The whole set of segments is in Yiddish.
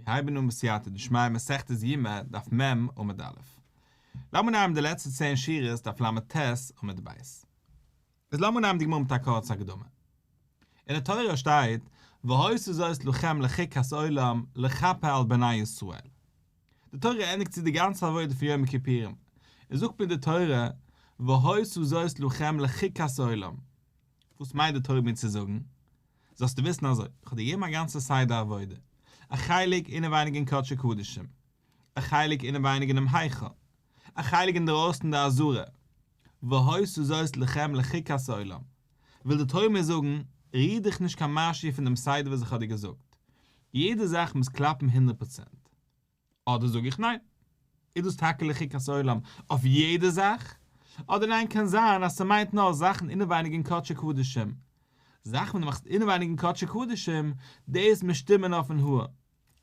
מיר הייבן אן בסייעתא דשמיא מסכת יומא דף מ' עמוד א'. לאמיר נעמען די לעצטע צען שורות דף ל"ט עמוד ב'. איז לאמיר נעמען די גמרא מיט א קורצע הקדמה. אין די תורה שטייט והיתה זאת לכם לחוקת עולם לכפר על בני ישראל. די תורה ענדיגט צו די גאנצע עבודה פון יום הכיפורים און זאגט מיר די תורה והיתה זאת לכם לחוקת עולם. וואס מיינט די תורה מיר צו זאגן? זאלסטו וויסן אזוי, איך האב דיר געגעבן א גאנצע סדר עבודה, א חלק אינעווייניג אין קדשי קדשים, א חלק אינעווייניג אינעם היכל, א חלק אינדערויסן אין די עזרה, והיתה זאת לכם לחוקת עולם, וויל די תורה מיר זאגן, ריר דיך נישט קיין משהו פון דעם סדר וואס איך האב דיר געזאגט, יעדע זאך מוז קלאפן הונדרעט פראצענט. אדער זאג איך ניין? איז דאס טאקע לחוקת עולם אויף יעדע זאך? אדער ניין קען זיין אז ס'מיינט נאר זאכן אינעווייניג אין קדשי קדשים. זאכן וואס דו מאכסט אינעווייניג אין קדשי קדשים, דאס מוז שטימען אויפן האר.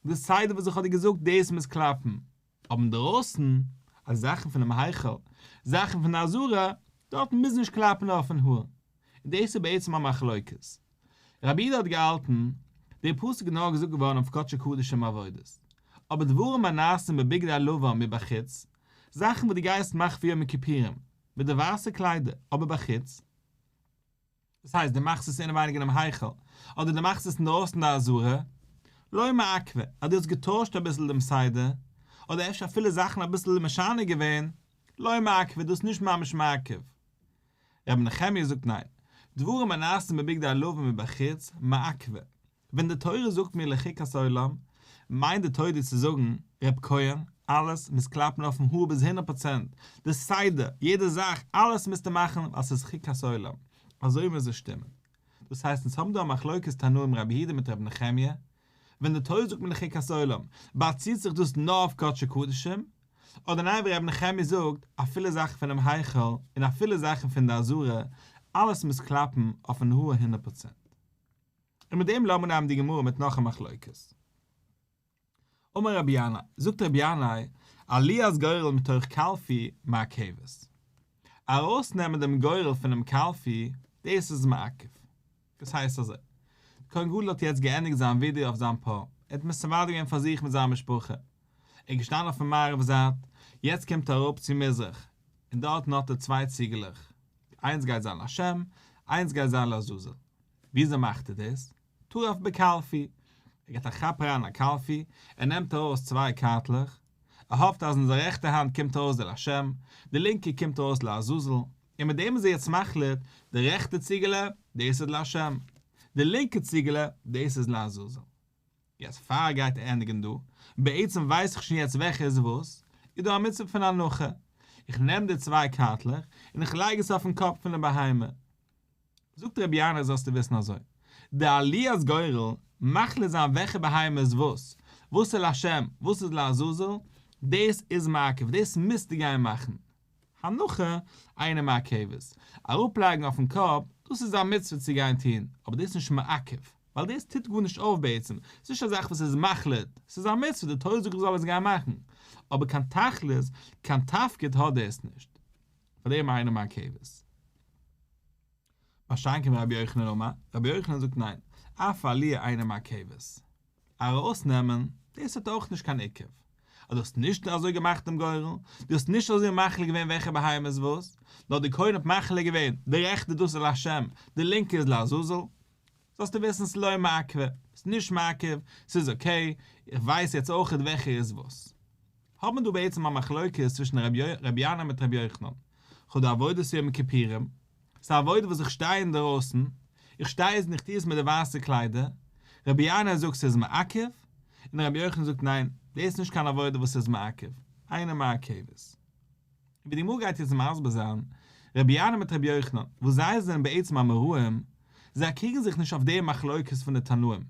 די סדר וואס איך האב דיר געזאגט דאס מוז קלאפן. אבער אינדערויסן, אז זאכן פונעם היכל, זאכן פון די עזרה, דארט מוז נישט קלאפן אויפן האר. און דאס איז בעצם א מחלוקת. רבי יהודה האט געהאלטן, דער פסוק איז נאר געזאגט געווארן אויף קדשי קדשים עבודות, אבער דברים הנעשים בבגדי לבן מבחוץ, זאכן וואס דו גייסט מאכן פאר יום הכיפורים, מיט די ווייסע קליידער, אבער בחוץ, דאס הייסט דו מאכסט עס אינעווייניג אינעם היכל, אדער דו מאכסט עס אינדרויסן אין די עזרה, לא מעכבא, אז דו האסט געטוישט אביסל דעם סדר, אדער אפשר אפילו זאכן אביסל משנה געווען, לא מעכבא, דאס איז נישט ממש מעכב. רבי נחמיה זאגט ניין, דברים הנעשים בבגדי לבן מבחוץ, מעכבא. ווען די תורה זאגט מיר לחוקת עולם, מיינט די תורה דיר צו זאגן, ר' כהן, אלעס מוז קלאפן אויפן האר ביז הונדרעט פראצענט, די סדר, יעדע זאך, אלעס מוזטו מאכן ווייל ס'איז חוקת עולם. אזוי מוז עס שטימען. דאס הייסט אונז האבן דא א מחלוקת תנאים רבי יהודה מיט רבי נחמיה, ווען די תורה זאגט מיר לחוקת עולם, באציט זיך דאס נאר אויף קדשי קדשים? אדער ניין ווי רבי נחמיה זאגט, אפילו זאכן פונעם היכל און אפילו זאכן פון די עזרה, אלעס מוז קלאפן אויפן האר הונדרעט פראצענט. און מיט דעם לאמיר נעמען די גמרא מיט נאך א מחלוקת. אמר רבי ינאי, זאגט רבי ינאי, עליית גורל מתוך קלפי מעכבת. ארויסנעמען דעם גורל פונעם קלפי, דאס איז מעכב. דאס הייסט אזוי, דער כהן גדול האט יעצט געענדיגט זיין ווידוי אויף זיין פר, ער האט מתוודה געווען פאר זיך מיט זיין משפחה, ער איז געשטאנען אויפן מערב זייט, יעצט קומט ער אראפ צו מזרח, און דארטן האט ער צוויי ציגעלעך, איינס גייט זיין לשם, איינס גייט זיין לעזאזל. וויאזוי מאכט ער דאס? טרף בקלפי, ער געט א כאפ אריין א קלפי, ער נעמט ארויס צוויי קארטלעך, ער האפט אז אין זיין רעכטע האנט קומט ארויס די לשם, די לינקע קומט ארויס לעזאזל, און מיט דעם איז ער יעצט מחליט, די רעכטע ציגעלע, דאס איז לשם, די לינקע ציגעלע, דאס איז לעזאזל. יעצט פאר ער גייט ענדיגן דא, בעצם ווייס איך שוין יעצט וועלכע איז וואס, איז דא א מצוה פון הנחה, איך נעם די צוויי קארטלעך, און איך לייג עס אויפן קאפ פון די בהמה. זאגט רבי ינאי זאלסטו וויסן אזוי, די עליית גורל, מחליט זיין וועלכע בהמה איז וואס, וואס איז לשם, וואס איז לעזאזל, דאס איז מעכב, דאס מוזטו גיין מאכן. הנחה, אינה מעכבת, אראפלייגן אויפן קאפ, דאס איז א מצוה צו גיין טון, אבער דאס איז נישט מעכב, ווייל דאס טוט גארנישט אויף בעצם, ס'איז נישט א זאך וואס איז מחליט, ס'איז א מצוה, די תורה זאגט איך זאל עס גיין מאכן, אבער קיין תכלית, קיין תפקיד האט דאס נישט. פאר דעם אינה מעכבת. מה שאין כן רבי יוחנן אמר, רבי יוחנן זאגט ניין, אף עליה אינה מעכבת. ארויסנעמען, דאס האט אויך נישט קיין עיכוב. אז דו האסט נישט אזוי געמאכט דעם גורל, דו האסט נישט אזוי מחליט געווען וועלכע בהמה איז וואס, נאר דער כהן האט מחליט געווען, די רעכטע דאס איז לשם, די לינקע איז לעזאזל, זאלסטו וויסן ס'איז לא מעכבא, ס'איז נישט מעכב, ס'איז okay, איך ווייס יעצט אויכעט וועלכע איז וואס. האט מען דא בעצם א מחלוקת צווישן רבי ינאי מיט רבי יוחנן, כ'האב דא עבודת יום הכיפורים, ס'איז א עבודה וואס איך שטיי אינדערויסן, איך שטיי און איך טו עס מיט די ווייסע קליידער, רבי ינאי זאגט ס'איז מעכב, און רבי יוחנן זאגט ניין, דאס איז נישט קיין עבודה וואס איז מעכב, אינה מעכבת. ווי די גמרא גייט יעצט מסביר זיין, רבי ינאי מיט רבי יוחנן, וואס זיי זענען בעצם אמוראים, זיי קריגן זיך נישט אויף די מחלוקת פון די תנאים,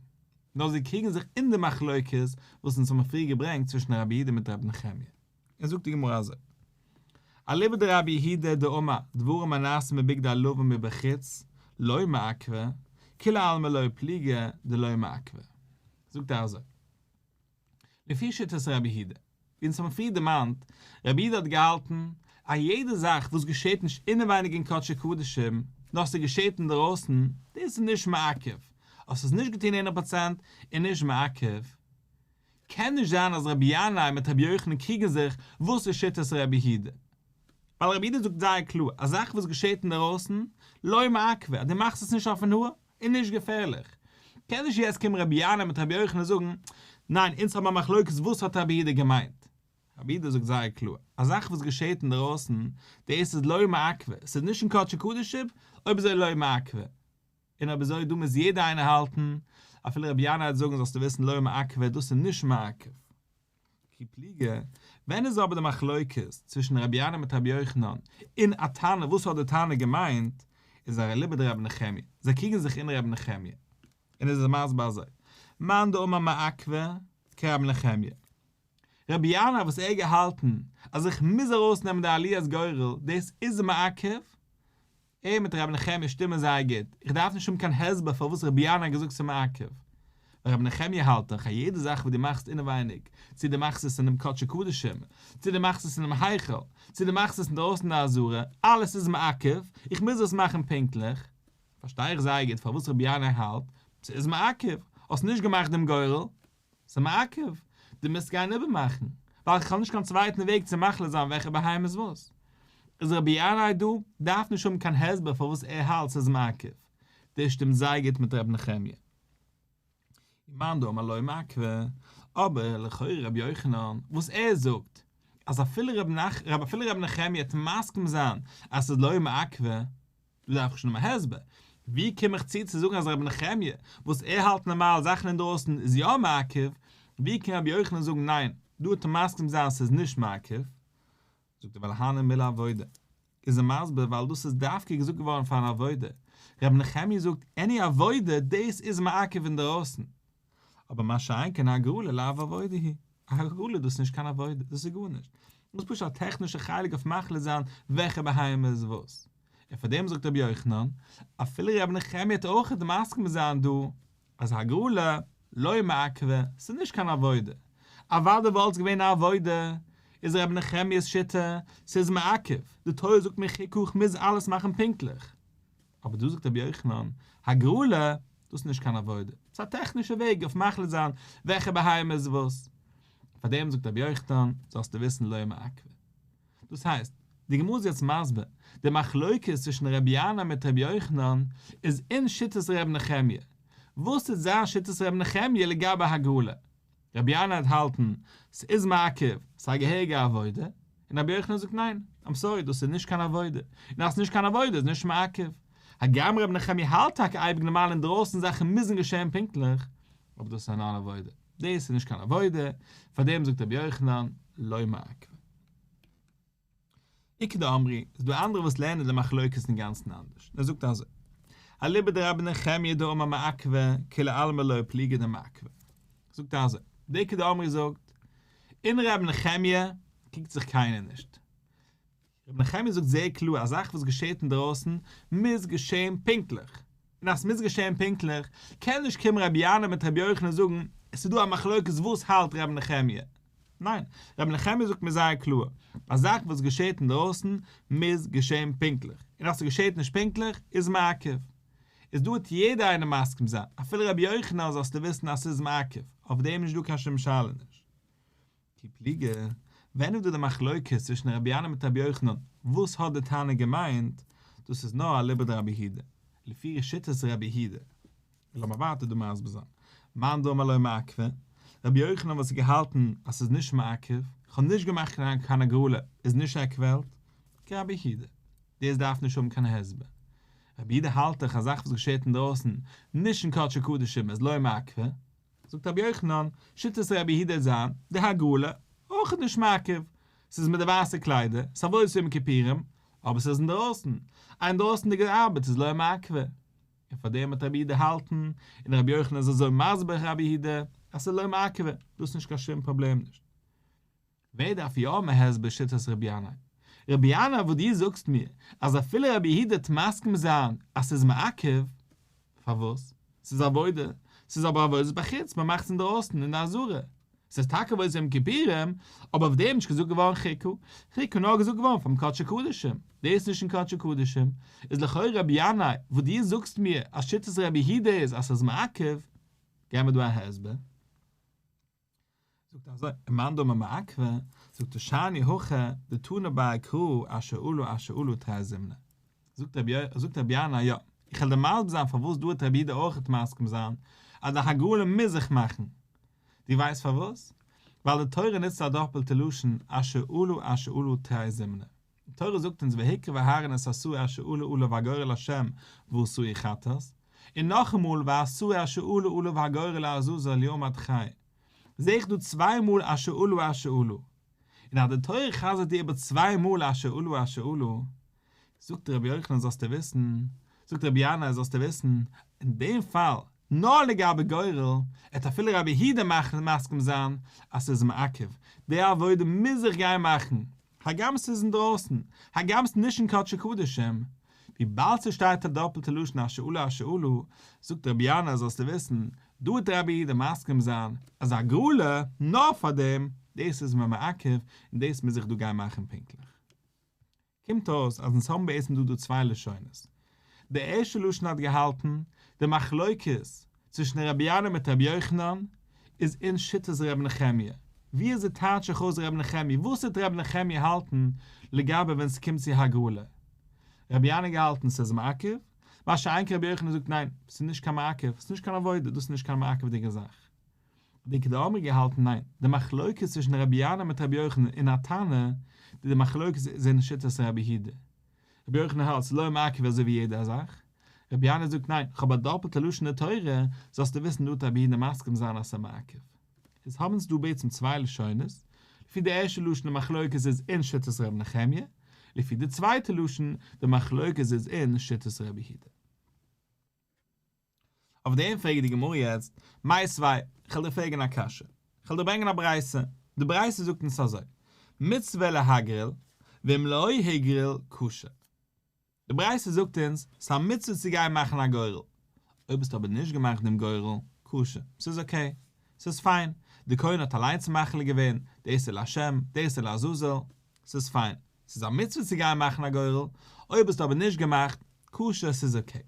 נאר זיי קריגן זיך אין די מחלוקת וואס אונז האבן פריער געברענגט צווישן רבי יהודה מיט רבי נחמיה. און זאגט די גמרא אזוי, אליבא דרבי יהודה דאמר דברים הנעשים בבגדי לבן מבחוץ לא מעכבי, כולי עלמא לא פליגי דלא מעכבי. זאגט ער אזוי, לפי שיטת רבי יהודה, ווי אונז האבן פריער דערמאנט, רבי יהודה האט געהאלטן אז יעדע זאך וואס געשעט נישט אינעווייניג אין קדשי קדשים, נאר ס'געשעט אינדערויסן, דאס איז נישט מעכב, אויב ס'איז נישט געטון הונדרעט פראצענט איז נישט מעכב. קען נישט זיין אז רבי ינאי מיט רבי יוחנן קריגן זיך וואס איז שיטת רבי יהודה. ווייל רבי יהודה זאגט זייער קלאר, א זאך וואס געשעט אינדערויסן, לא מעכבא, אז דו מאכסט עס נישט אויפן האר, איז נישט געפערליך. קען נישט יעצט קומען רבי ינאי מיט רבי יוחנן זאגן, ניין, אונז האבן א מחלוקת וואס האט רבי יהודה געמיינט. רבי יהודה זאגט זייער קלאר, א זאך וואס געשעט אינדערויסן, דאס איז לא מעכבא, עס איז נישט אין קדשי קדשים, אויב אזוי לא מעכבא. און אויב אזוי דא מוז יעדער איינער האלטן, אפילו רבי ינאי וועט זאגן זאלסטו וויסן לא מעכבא דאס איז נישט מעכב. כי פליגי, ווען איז אבער די מחלוקת צווישן רבי ינאי מיט רבי יוחנן אין א תנא וואס האט די תנא געמיינט, איז אליבא דרבי נחמיה, זיי קריגן זיך אין רבי נחמיה, און איז ער מסביר אזוי, מאן דאמר מעכבא כרבי נחמיה, רבי ינאי וואס ער האט געהאלטן אז איך מוז ארויסנעמען די עליית גורל דאס איז מעכב, ער מיט רבי נחמיה שטימען זייער גוט, איך דארף נישט האבן קיין הסבר פארוואס רבי ינאי האט געזאגט ס'איז מעכב, ווייל רבי נחמיה האלט דאך אז יעדע זאך וואס דו מאכסט אינעווייניג, צו דו מאכסט עס אינעם קדשי קדשים, צו דו מאכסט עס אינעם היכל, צו דו מאכסט עס אינדרויסן אין די עזרה, אלעס איז מעכב, איך מוז עס מאכן פונקטליך. פארשטיי איך זייער גוט פארוואס רבי ינאי האלט ס'איז מעכב, האסט נישט געמאכט דעם גורל, ס'איז מעכב, דו מוזט גיין איבערמאכן, ווייל איך האב נישט קיין צווייטן וועג צו מחליט זיין וועלכע בהמה איז וואס. איז רבי ינאי דא דארף נישט האבן קיין הסבר פארוואס ער האלט ס'איז מעכב, דאס שטימט זייער גוט מיט רבי נחמיה. ומאן דאמר לא מעכבא, אבער לכאורה רבי יוחנן וואס ער זאגט אז אפילו רבי נחמיה וועט מסכים זיין אז ס'איז לא מעכבא, דא דארף איך שוין האבן א הסבר, ווי קום איך צו צו זאגן אז רבי נחמיה וואס ער האלט נארמאל זאכן אינדרויסן איז יא מעכב, ווי קען רבי יוחנן זאגן ניין, דא וועט ער מסכים זיין ס'איז נישט מעכב? זאגט ער ווייל הני מילי עבודה. איז ער מסביר ווייל דאס איז דווקא געזאגט געווארן פאר אן עבודה, רבי נחמיה זאגט עני עבודה דאס איז מעכב אינדרויסן, אבער מה שאין כן הגרלה לאו עבודה היא, א הגרלה דאס איז נישט קיין עבודה, דאס איז גארנישט, דאס איז פשוט א טעכנישע חלק אויף מחליט זיין וועלכע בהמה איז וואס, און פאר דעם זאגט רבי יוחנן, אפילו רבי נחמיה וועט אויכעט מסכים זיין דא, אז הגרלה לא מעכבא, ס'איז נישט קיין עבודה, אוודאי וואלט עס געווען א עבודה, איז רבי נחמיה'ס שיטה, ס'איז מעכב, די תורה זאגט מיר חוקה איך מוז אלעס מאכן פונקטליך, אבער דא זאגט רבי יוחנן, הגרלה, דאס איז נישט קיין עבודה, ס'איז א טעכנישע וועג אויף מחליט זיין וועלכע בהמה איז וואס. פאר דעם זאגט רבי יוחנן, זאלסטו וויסן לא מעכבא. דאס הייסט, די גמרא איז יעצט מסביר, די מחלוקת צווישן רבי ינאי מיט רבי יוחנן איז אין שיטת רבי נחמיה. וואס איז זיין שיטת רבי נחמיה לגבי הגרלה? רבי ינאי וועט האלטן ס'איז מעכב, ס'איז א געהעריגע עבודה, און רבי יוחנן זאגט ניין, איים סארי דאס איז נישט קיין עבודה, און אז ס'איז נישט קיין עבודה איז נישט מעכב. הגם רבי נחמיה האלט טאקע אייביג נארמאל אינדרויסן זאכן מוזן געשען פונקטליך, אבער דאס איז אן עבודה, דאס איז נישט קיין עבודה, פארדעם זאגט רבי יוחנן לא מעכבא. איכא דאמרי, איז דא אנדערע וואס לערנען די מחלוקת אינגאנצן אנדערש, און ער זאגט אזוי, אליבא דרבי נחמיה דאמר מעכבא כולי עלמא לא פליגי דמעכבא. זאגט ער אזוי, די איכא דאמרי זאגט, אין רבי נחמיה קריגט זיך קיינער נישט. רבי נחמיה זאגט זייער קלאר א זאך וואס געשעט אינדרויסן מוז געשען פונקטליך. און אז ס'מוז געשען פונקטליך, קען נישט קומען רבי ינאי מיט רבי יוחנן זאגן, עס איז דא א מחלוקת וואס האלט רבי נחמיה. ניין, רבי נחמיה זאגט מיר זייער קלאר, א זאך וואס געשעט אינדרויסן מוז געשען פונקטליך, און אז ס'געשעט נישט פונקטליך איז מעכב. איז דא וועט יעדער איינער מסכים זיין, אפילו רבי יוחנן זאלסטו וויסן אז ס'איז מעכב, אויף דעם איז נישט דא קיין שום שאלה נישט. כי פליגי, ווען איז דא די מחלוקת צווישן רבי ינאי מיט רבי יוחנן, וואס האט די תנא געמיינט, דאס איז נאר אליבא דרבי יהודה, לפי שיטת רבי יהודה. לאמיר ווייטער דא מסביר זיין. מאן דאמר לא מעכבא, רבי יוחנן וואס האט געהאלטן אז ס'איז נישט מעכב, כ'האב נישט געמאכט קיין הגרלה, איז נישט עק וועלט, כרבי יהודה. דאס דארף נישט האבן קיין הסבר. רבי יהודה האלט דאך א זאך וואס געשעט אינדרויסן, נישט אין קדשי קדשים איז לא מעכבא. זאגט רבי יוחנן, שיטת רבי יהודה וועט זיין, די הגרלה, אויך נישט מעכב, ס'איז מיט די ווייסע קליידער, ס'איז עבודת יום כיפורים, אבער ס'איז אינדרויסן, א אינדרויסנדיגע ארבעט איז לא מעכבא. און פאר דעם וועט רבי יהודה האלטן, און רבי יוחנן איז אזוי מסביר רבי יהודה, אז ס'איז לא מעכבא, דאס איז נישט קיין שום פראבלעם נישט. ווער דארף יא האבן א הסבר שיטת רבי ינאי? רבי ינאי וואס דו זאגסט מיר אז אפילו רבי יהודה וועט מסכים זיין אז ס'איז מעכב, פארוואס? ס'איז עבודה, ס'איז אבער עבודת בחוץ, מ'מאכט עס אינדרויסן אין די עזרה, ס'איז טאקע עבודת יום כיפורים, אבער אויף דעם נישט געזאגט געווארן חוקה, חוקה נאר געזאגט געווארן פאר'ן קדשי קדשים, דאס איז נישט אין קדשי קדשים, איז לכאורה רבי ינאי וואס דו זאגסט מיר אז שיטת רבי יהודה איז אז ס'איז מעכב, געב מיר דא א הסבר. זאגט ער אזוי, ומאן דאמר מעכבא, זאגט ער שאני הכא דתנא ביה קרא אשר עלה אשר עלה תרי זימני. זאגט רבי זאגט רבי ינאי יא, איך וועל דיר מסביר זיין פארוואס דא וועט רבי יהודה אויכעט מסכים זיין אז די הגרלה מוז זיך מאכן. דו ווייסט פארוואס? ווייל די תורה נוצט א דאפעלטע לשון אשר עלה אשר עלה תרי זימני. די תורה זאגט אונז והקריב אהרן את השעיר אשר עלה עליו הגורל לה' ועשהו חטאת, און נאכאמאל והשעיר אשר עלה עליו הגורל לעזאזל יועמד חי. זעה איך דא צוויי מאל אשר עלה אשר עלה. און אז די תורה חזר'ט דיר איבער צוויי מאל אשר עלה אשר עלה, זאגט רבי יוחנן זאלסטו וויסן, זאגט רבי ינאי זאלסטו וויסן, אין דעם פאל, נאר לגבי גורל, עט אפילו רבי יהודה מסכים זיין אז ס'איז מעכב, די עבודה מוז זיך גיין מאכן, הגם ס'איז אינדרויסן, הגם ס'איז נישט אין קדשי קדשים, וויבאלד ס'שטייט א דאפלטע לשון אשר עלה אשר עלה, זאגט רבי ינאי זאלסטו וויסן, דא וועט רבי יהודה מסכים זיין אז הגרלה, נאר פאר דעם, דאס איז מען מעכב און דאס מוז איך דא גיין מאכן פונקטליך. קומט אויס אז אונז האבן בעצם דא דא צוויי לשונות. די ערשטע לשון האט געהאלטן, די מחלוקת צווישן רבי ינאי מיט רבי יוחנן איז אין שיטת רבי נחמיה. ווי אזוי טייטש איך אויס רבי נחמיה? וואס טוט רבי נחמיה האלטן לגבי ווען ס'קומט צו הגרלה? רבי ינאי האט געהאלטן ס'איז מעכב, מה שאין כן רבי יוחנן זאגט ניין, ס'איז נישט קיין מעכב, ס'איז נישט קיין עבודה, דאס איז נישט קיין מעכב'דיגע זאך. די איכא דאמרי געהאלטן ניין, די מחלוקת צווישן רבי ינאי מיט רבי יוחנן אין א תנא, די מחלוקת איז אין שיטת רבי יהודה. רבי יוחנן האלט ס'איז לא מעכב אזוי ווי יעדע זאך, רבי ינאי זאגט ניין, כ'האב א דאפלטע לשון אין תורה, זאלסטו וויסן דא וועט רבי יהודה מסכים זיין אז ס'איז מעכב. איז האבן אונז דא בעצם צוויי לשונות, לפי די ערשטע לשון די מחלוקת איז אין שיטת רבי נחמיה, לפי די צווייטע לשון די מחלוקת איז אין שיטת רבי יהודה. אויף דעם פרעגט די גמרא יעצט, מיתיבי, כ'וועל דיר פרעגן א קשיא, כ'וועל דיר ברענגען א ברייתא, די ברייתא זאגט אונז אזוי, מצוה להגריל, ואם לא הגריל כשר. די ברייתא זאגט אונז, ס'איז א מצוה צו גיין מאכן א גורל, אויב האסטו אבער נישט געמאכט דעם גורל, כשר, ס'איז אקעי, ס'איז פיין, די כהן האט אליינס מחליט געווען, דאס איז להשם, דאס איז לעזאזל, ס'איז פיין, ס'איז א מצוה צו גיין מאכן א גורל, אויב האסטו אבער נישט געמאכט, כשר, ס'איז אקעי.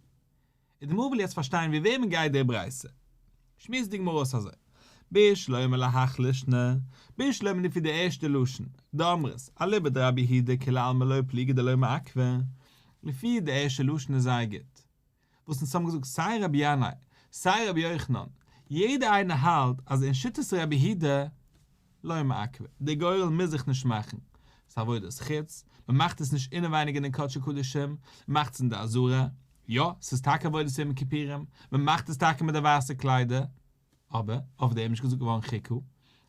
און די גמרא וויל יעצט פארשטיין ווי וועמען גייט די ברייתא. שמועסט די גמרא אויס אזוי, בשלמא להך לישנא, בשלמא לפי די ערשטע לשון, דאמרת, אליבא דרבי יהודה כולי עלמא לא פליגי דלא מעכבא, לפי די ערשטע לשון איז זייער גוט. וואס אונז האבן געזאגט סיי רבי ינאי סיי רבי יוחנן, יעדער איינער האלט אז אין שיטת רבי יהודה לא מעכבא, די גורל מוז זיך נישט מאכן, ס'איז עבודת חוץ, מ'מאכט עס נישט אינעווייניג אין די קדשי קדשים, מ'מאכט עס אין די עזרה, יא, ס'איז טאקע עבודת יום הכיפורים, מ'מאכט עס טאקע מיט די ווייסע קליידער, אבער אויף דעם איז נישט געזאגט געווארן חוקה,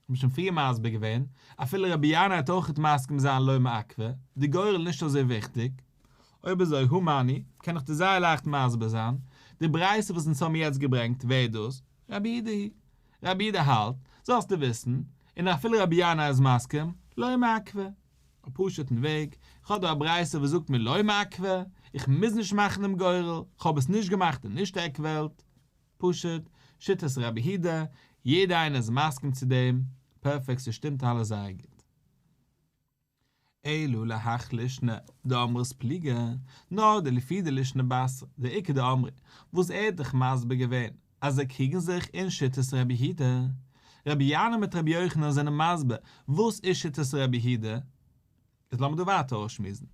האב שוין פריער מסביר געווען, אפילו רבי ינאי וועט אויכעט מסכים זיין לא מעכבא, די גורל איז נישט אזוי וויכטיג, אויב אזוי הא מני, קען איך דיר זייער לייכט מסביר זיין, די ברייתא וואס אונז האבן יעצט געברענגט, ווער איז דאס? רבי יהודה היא. רבי יהודה האלט, זאלסטו וויסן, און אפילו רבי ינאי איז מסכים, לא מעכבא. א פשוט'ן וועג, איך האב דא א ברייתא וואס זאגט מיר לא מעכבא, איך מוז נישט מאכן דעם גורל, כ'האב עס נישט געמאכט און נישט עק וועלט. פשוט, שיטת רבי יהודה, יעדער איינער איז מסכים צו דעם, פערפעקט ס'שטימט אלעס זייער גוט. אלא להך לישנא דאמרת פליגי, נאר די לפי די לישנא בתרא דאיכא דאמרי, וואס ער האט דאך מסביר געווען אז זיי קריגן זיך אין שיטת רבי יהודה, רבי ינאי מיט רבי יוחנן זענען מסביר וואס איז שיטת רבי יהודה, איז לאמיר דא ווייטער אויסשמועסן,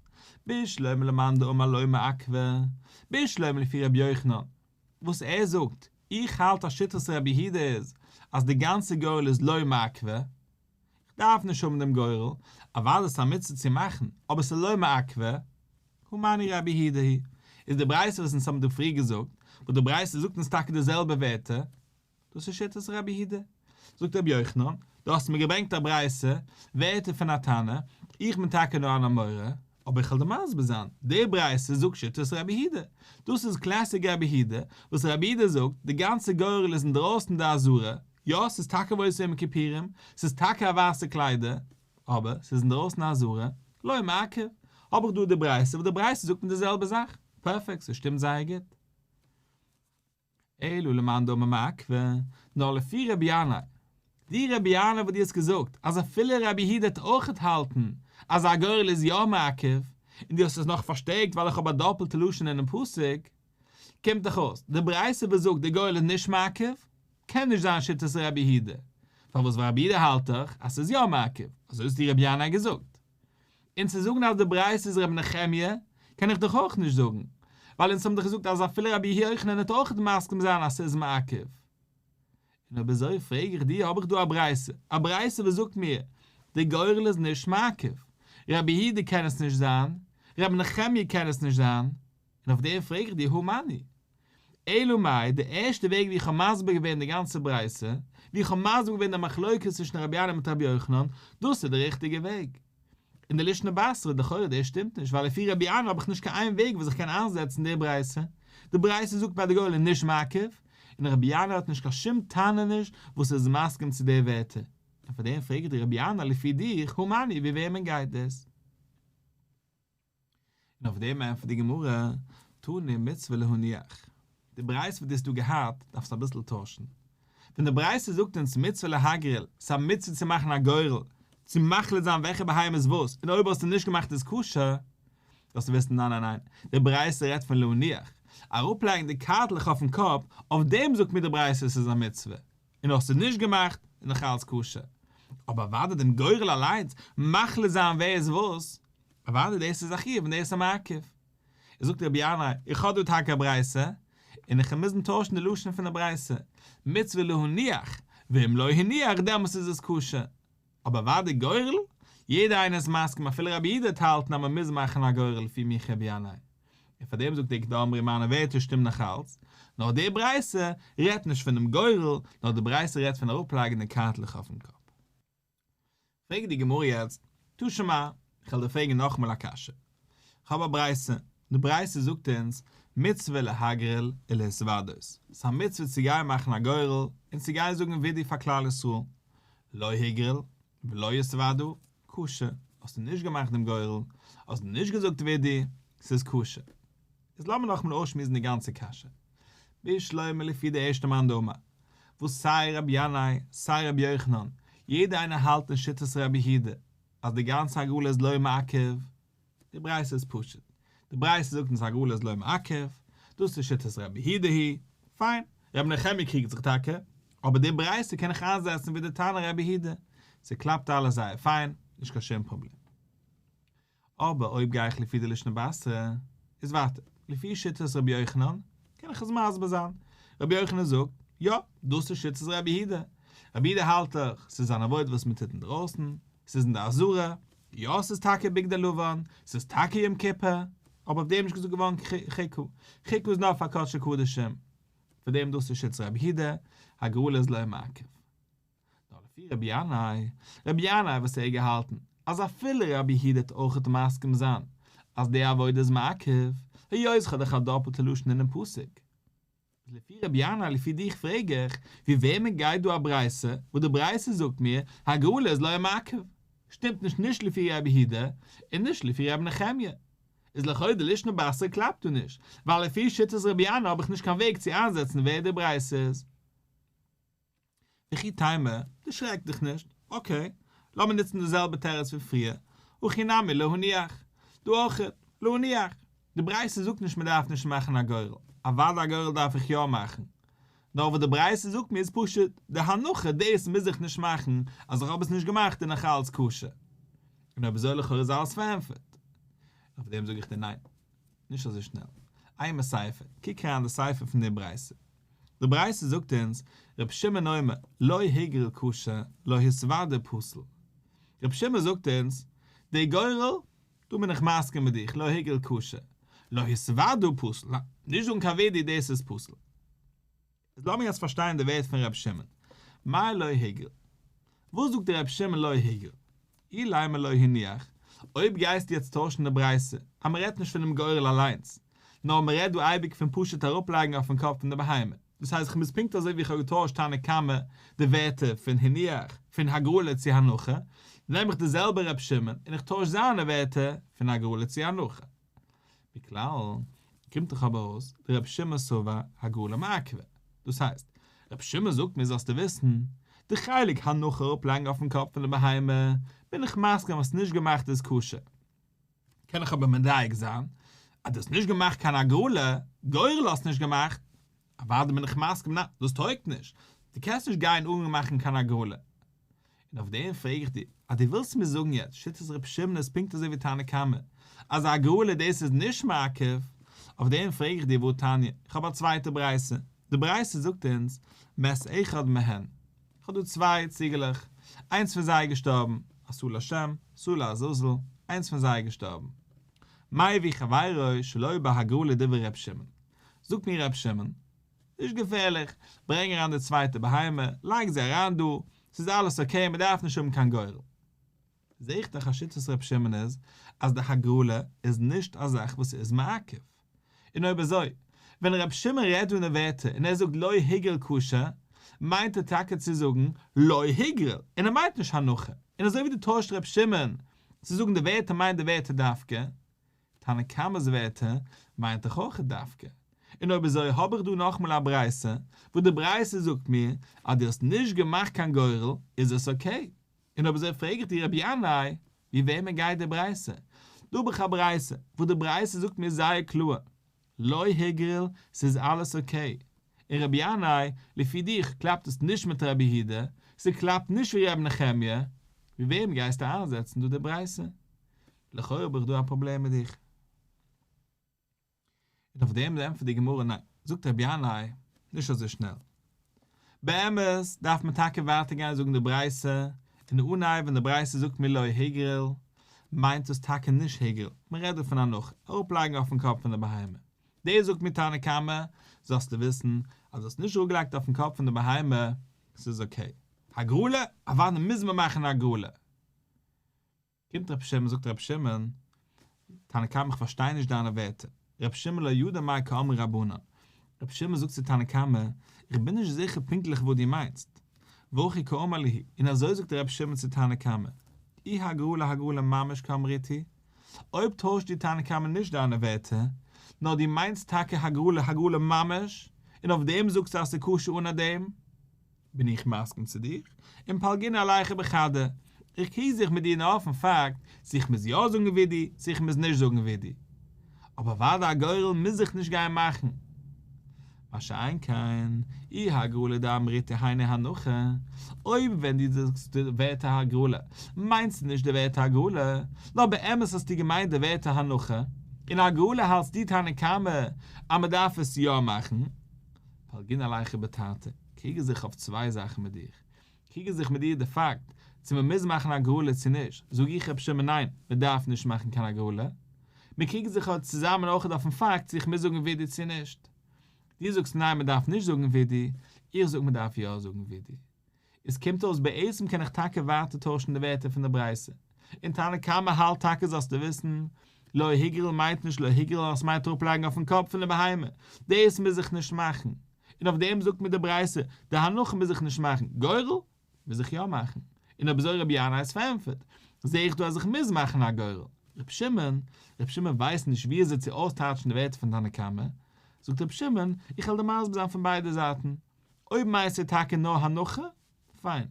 בשלמא למאן דאמר לא מעכבא, בשלמא לפי רבי יוחנן, וואס ער זאגט, איך האלט אז שיטת רבי יהודה איז אז די גאנצע גורל איז לא מעכבא, איך דארף נישט האבן דעם גורל, אוודאי ס'איז א מצוה צו מאכן, אבער ס'איז לא מעכבא, הא מני רבי יהודה היא, איז די ברייתא וואס אונז האבן דא פריער געזאגט, וואס די ברייתא זאגט אונז טאקע די זעלבע ווערטער, דאס איז שיטת רבי יהודה. זאגט רבי יוחנן, דו האסט מיר געברענגט א ברייתא, ווערטער פון א תנא, איך בין טאקע נאר אן אמורא, אבער איך וועל דיר מסביר זיין, די ברייתא זאגט שיטת רבי יהודה, דאס איז קלעסיק רבי יהודה, וואס רבי יהודה זאגט, די גאנצע גורל איז אינדרויסן די עזרה, יא, ס'איז טאקע עבודת יום הכיפורים, ס'איז טאקע א ווייסע קליידער, אבער ס'איז אינדרויסן די עזרה, לא מעכב, האב איך דא די ברייתא וואס די ברייתא זאגט מיר די זעלבע זאך, פערפעקט, ס'שטימט זייער גוט. אלא למאן דאמר מעכבא, נאר לפי רבי ינאי. די רבי ינאי וואס דו האסט געזאגט אז אפילו רבי יהודה וועט אויכעט האלטן אז א גורל איז יא מעכב, און דו האסט עס נאך פארשטערקט ווייל איך האב א דאפלטע לשון אינעם פסוק, קומט דאך אויס, די ברייתא וואס זאגט די גורל איז נישט מעכב, קען נישט זיין שיטת רבי יהודה. פארוואס ווייל רבי יהודה האלט דאך אז ס'איז יא מעכב, אזוי האט דיר רבי ינאי געזאגט. און צו זאגן אז די ברייתא איז רבי נחמיה, קען איך דאך אויך נישט זאגן, ווייל אונז האבן דאך געזאגט אז אפילו רבי יוחנן וועט אויך מסכים זיין אז ס'איז מעכב. און אויב אזוי פרעג איך דיר, האב איך דא א ברייתא, א ברייתא וואס זאגט מיר, די גורל איז נישט מעכב, רבי יהודה קען עס נישט זיין, רבי נחמיה קען עס נישט זיין, און אויף דעם פרעג איך דיר הא מני. אלא מאי, די ערשטע וועג ווי איך האב מסביר געווען די גאנצע ברייתא, ווי איך האב מסביר געווען די מחלוקת צווישן רבי ינאי מיט רבי יוחנן, דאס איז די ריכטיגע וועג. און די לישנא בתרא, לכאורה דאס שטימט נישט, ווייל לפי רבי ינאי האב איך נישט קיין איין וועג וואס איך קען איינזעצן די ברייתא. די ברייתא זאגט מיר אז די גורל איז נישט מעכב, און רבי ינאי האט נישט קיין שום תנא נישט וואס איז מסכים צו די ווערטער. און פאר דעם פרעג איך דיר רבי ינאי לפי דיך, הא מני, ווי וועמען גייט דאס? און אויף דעם ענטפערט די גמרא, תנא מצוה להניח. די ברייתא וואס דו האסט דא געהאט, דארפסטו אביסל טוישן. ווען די ברייתא זאגט אונז מצוה להגריל, ס'איז א מצוה צו מאכן א גורל, צו מחליט זיין וועלכע בהמה איז וואס, און אויב האסטו נישט געמאכט איז כשר, זאלסטו וויסן ניין ניין ניין, די ברייתא רעדט פון להניח, אראפלייגן די קארטלעך אויפן קאפ, אויף דעם זאגט מיר די ברייתא ס'איז א מצוה, און האסטו נישט געמאכט, איז נאך אלץ כשר. אבער אוודאי דעם גורל אליינס, מחליט זיין ווער איז וואס, אוודאי דאס איז א חיוב און דאס איז מעכב. איז זאגט רבי ינאי, איך האב דא טאקע א ברייתא, און איך וועל מוזן טוישן די לשון פון די ברייתא, מצוה להניח, ואם לא הניח דעמאלס איז עס כשר. אבער אוודאי גורל, יעדער איינער איז מסכים אפילו רבי יהודה וועט האלטן אז מען מוז מאכן א גורל לפי מיך רבי ינאי. און פאר דעם זאגט איכא דאמרי מיינע ווערטער שטימט נאך אלץ, נאר די ברייתא רעדט נישט פונעם גורל, נאר די ברייתא רעדט פון אראפלייגן די קארטלעך אויפן קאפ. פרעגט די גמרא יעצט, תא שמע, איך וועל דיר פרעגן נאכאמאל א קשיא. איך האב א ברייתא, די ברייתא זאגט אונז, מצוה להגריל ולהתוודות, ס'איז א מצוה צו גיין מאכן א גורל און צו גיין זאגן וידוי פאר כלל ישראל, לא הגריל ולא התוודה, כשר, האסטו נישט געמאכט דעם גורל, האסט נישט געזאגט וידוי, ס'איז כשר. איז לאמיר נאכאמאל אויסשמועסן די גאנצע קשיא. בשלמא לפי די ערשטע מאן דאמר, וואס סיי רבי ינאי סיי רבי יוחנן, יעדער איינער האלט אין שיטת רבי יהודה אז די גאנצע הגרלה איז לא מעכב, די ברייתא איז פשוט, די ברייתא זאגט אונז הגרלה איז לא מעכב, דאס איז שיטת רבי יהודה היא, פיין, רבי נחמיה קריגט זיך טאקע, אבער די ברייתא קען איך איינזעצן ווי די תנא רבי יהודה, ס'קלאפט אלעס זייער פיין, נישט קיין שום פראבלעם. אבער אויב גיי איך לפי די לישנא בתרא, איז ווייטער, לפי שיטת רבי יוחנן, קען איך עס מסביר זיין. רבי יוחנן זאגט, יא, דאס איז שיטת רבי יהודה. רבי יהודה האלט דאך, ס'איז אן עבודה וואס מ'טוט אינדרויסן, ס'איז אין די עזרה, יא ס'איז טאקע בגדי לבן, ס'איז טאקע יום כיפור, אבער אויף דעם איז נישט געזאגט געווארן חוקה. חוקה איז נאר פאר קדשי קדשים. פאר דעם דאס איז שיטת רבי יהודה, הגרלה איז לא מעכב. נאר לפי רבי ינאי, רבי ינאי וואס ער האט געהאלטן אז אפילו רבי יהודה וועט אויכעט מסכים זיין אז די עבודה איז מעכב, היות כ'האב דאך א דאפלטע לשון אינעם פסוק. איז לפי רבי ינאי לפי דיך פרעג איך, ווי וועמען גייט דא א ברייתא וואס די ברייתא זאגט מיר הגרלה איז לא מעכב? שטימט נישט נישט לפי רבי יהודה און נישט לפי רבי נחמיה. איז לכאו' די לישנא בתרא קלאפט דא נישט, ווייל לפי שיטת רבי ינאי האב איך נישט קיין וועג צו איינזעצן ווער די ברייתא איז. וכי תימא, דערשרעק דיך נישט, אקעי, לאמיר נוצן די זעלבע תירוץ פון פריער, הכי נמי להניח, דא אויכעט, להניח, די ברייתא זאגט נישט מען דארף נישט מאכן א גורל, אוודאי א גורל דארף איך יא מאכן, נאר וואס די ברייתא זאגט מיר איז פשוט, די הנחה דאס מוז איך נישט מאכן, אז איך האב עס נישט געמאכט איז נאך אלץ כשר. און אויב אזוי לכאורה איז אלעס פארענטפערט. אויף דעם זאג איך דיר ניין. נישט אזוי שנעל. אימא סיפא, קוק אריין די סיפא פון די ברייתא. די ברייתא זאגט אונז, ר' שמעון אומר, לא הגריל כשר, לא התוודה פסול. ר' שמעון זאגט אונז, די גורל, דא בין איך מסכים מיט דיך, לא הגריל כשר, לא התוודה פסול, ניין, נישט זאגן קיין וידוי דאס איז פסול. איז לאמיר יעצט פארשטיין די ווערט פון ר' שמעון. מאי לא הגריל? וואס זאגט ר' שמעון לא הגריל? אילימא לא הניח, אויב גייסטו יעצט טוישן די ברייתא אז מען רעדט נישט פונעם גורל אליינס, נאר מען רעדט דא אייביג פון פשוט אראפלייגן אויפן קאפ פון די בהמה, דאס הייסט איך מוז פונקט אזוי ווי איך האב געטוישט תנא קמא די ווערטער פון הניח פון הגרלה צו הנחה, נעם איך די זעלבע ר' שמעון און איך טויש זיינע ווערטער פון הגרלה צו הנחה. מכלל, קומט דאך אבער אויס, דרבי שמעון סבר הגרלה מעכבא. דאס הייסט, רבי שמעון זאגט מיר זאלסטו וויסן, די חלק הנחה אראפלייגן אויפן קאפ פון די בהמה, בין איך מסכים אז האסט נישט געמאכט איז כשר. קען איך אבער מדייק זיין, אז דו האסט נישט געמאכט קיין הגרלה, גורל האסט נישט געמאכט, אוודאי בין איך מסכים ניין, דאס טויגט נישט, דו קענסט נישט גיין אן מאכן קיין הגרלה. און אויף דעם פרעג איך דיר, אז דו ווילסט מיר זאגן יעצט שיטת ר' שמעון איז פונקט אזוי ווי תנא קמא, אז א הגרלה דאס איז נישט מעכב, אויף דעם פרעג איך דיר והא תניא, איך האב א צווייטע ברייתא, די ברייתא זאגט אונז, מת אחד מהן, איך האב דא צוויי ציגעלעך, איינס פון זיי איז געשטארבן, א שעיר לשם, שעיר לעזאזל, איינס פון זיי איז געשטארבן. מביא חברו שלא בהגרלה דברי ר' שמעון, זאגט מיר ר' שמעון, נישט געפערליך, ברענג אריין די צווייטע בהמה, לייג זי אריין דא, ס'איז אלעס okay, מ'דארף נישט האבן קיין גורל. זע איך דאך אז שיטת ר' שמעון איז אז די הגרלה איז נישט א זאך וואס איז מעכב. און אויב אזוי, ווען ר' שמעון רעדט דא אין די ווערטער און ער זאגט לא הגריל כשר, מיינט ער טאקע צו זאגן לא הגריל, און ער מיינט נישט הנחה. און אזוי ווי דו טוישט ר' שמעון צו זאגן די ווערטער מיינט די ווערטער דווקא, תנא קמא'ס ווערטער מיינט דאך אויך דווקא. און אויב אזוי האב איך דא נאכמאל א ברייתא, וואס די ברייתא זאגט מיר אז דו האסט נישט געמאכט קיין גורל איז עס okay. און אויב אזוי פרעג איך דיר רבי ינאי, ווי וועמען גייט די ברייתא? דא האב איך א ברייתא, וואס די ברייתא זאגט מיר זייער קלאר, לא הגריל, ס'איז אלעס okay. און רבי ינאי, לפי דיך קלאפט עס נישט מיט רבי יהודה, ס'קלאפט נישט ווי רבי נחמיה, ווי וועם גייסטו איינזעצן דא די ברייתא? לכאורה האב איך דא א פראבלעם מיט דיך. און אויף דעם ענטפערט די גמרא ניין, זאגט רבי ינאי, נישט אזוי שנעל. באמת דארף מען טאקע ווייטער גיין זאגן די ברייתא, און אנהייב ווען די ברייתא זאגט מיר לא הגריל, מיינט דאס טאקע נישט הגריל, מען רעדט דא פון הנחה, אראפלייגן אויפן קאפ פון די בהמה. דאס זאגט מיר תנא קמא, זאלסטו וויסן אז דו האסט נישט אראפגעלייגט אויפן קאפ פון די בהמה, ס'איז okay. הגרלה? אוודאי מוז מען מאכן א הגרלה. קומט רבי שמעון זאגט רבי שמעון, תנא קמא איך פארשטיי נישט דיינע ווערטער, רבי שמעון לא ידע מאי קאמרי רבנן, רבי שמעון זאגט צו תנא קמא, איך בין נישט זיכער פונקטליך וואס דו מיינסט, והכי קאמר להו, און אזוי זאגט רבי שמעון צו תנא קמא, אי הגרלה הגרלה ממש קאמריתו, אויב טוישט דו תנא קמא נישט דיינע ווערטער, נאר דו מיינסט טאקע הגרלה הגרלה ממש, און אויף דעם זאגסטו אז ס'איז כשר אן דעם, בין איך מסכים צו דיר, און פלגינן עלייכו בחדא, איך קריג זיך מיט דיר נאר אויפן פאקט צו איך מוז יא זאגן וידוי צו איך מוז נישט זאגן וידוי. אבער אוודאי א גורל מוז איך נישט גיין מאכן. מה שאין כן, אי הגרלה דאמריתו היינו הנחה, אויב ווען דו זאגסט די ווערטער הגרלה מיינסטו נישט די ווערטער הגרלה, נאר באמת האסטו געמיינט די ווערטער הנחה, און הגרלה האלטסטו תנא קמא אז מען דארף עס יא מאכן, פלגינן עלייכו בתרתי, קריגן זיך אויף צוויי זאכן מיט דיר. קריגן זיך מיט דיר די פאקט צו מען מוז מאכן הגרלה צו נישט, זאג איך רבי שמעון ניין, מען דארף נישט מאכן קיין הגרלה. מיר קריגן זיך אויך צוזאמען אויך אויפן פאקט צו איך מוז זאגן וידוי צו נישט. דו זאגסט ניין מען דארף נישט זאגן וידוי, איך זאג מען דארף יא זאגן וידוי. עס קומט אויס בעצם קען איך טאקע ווייטער טוישן די ווערטער פון די ברייתא, און תנא קמא האלט טאקע זאלסטו וויסן, לא הגריל מיינט נישט לא הגריל נאר עס מיינט אראפלייגן אויפן קאפ פון די בהמה, דאס מוז איך נישט מאכן, און אויף דעם זאגט מיר די ברייתא, די הנחה מוז איך נישט מאכן, גורל מוז איך יא מאכן, און אויב אזוי רבי ינאי איז פארענטפערט, זע איך דא אז איך מוז מאכן א גורל. רבי שמעון, רבי שמעון ווייסט נישט ווי אזוי צו אויסטייטשן די ווערטער פון תנא קמא, זאגט רבי שמעון, איך וועל דיר מסביר זיין פון ביידע זייטן, אויב מיינסטו טאקע נאר הנחה, פיין.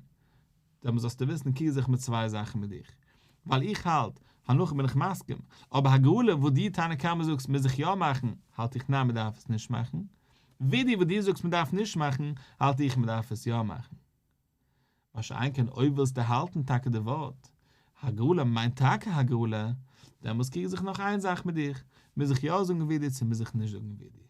דעמאלס זאלסטו וויסן קריג זיך מיט צוויי זאכן מיט דיך. ווייל איך האלט, הנחה בין איך מסכים, אבער הגרלה וואס דו תנא קמא זאגסט מוז איך יא מאכן, האלט איך ניין מ'דארף עס נישט מאכן. וידוי וואס דו זאגסט מ'דארף נישט מאכן, האלט איך מ'דארף עס יא מאכן. מה שאין כן אויב ווילסטו האלטן טאקע די ווארט הגרלה מיינט טאקע הגרלה, דעמאלס קריג זיך נאך איין זאך מיט דיך, מוז איך יא זאגן וידוי צו מוז איך נישט זאגן וידוי.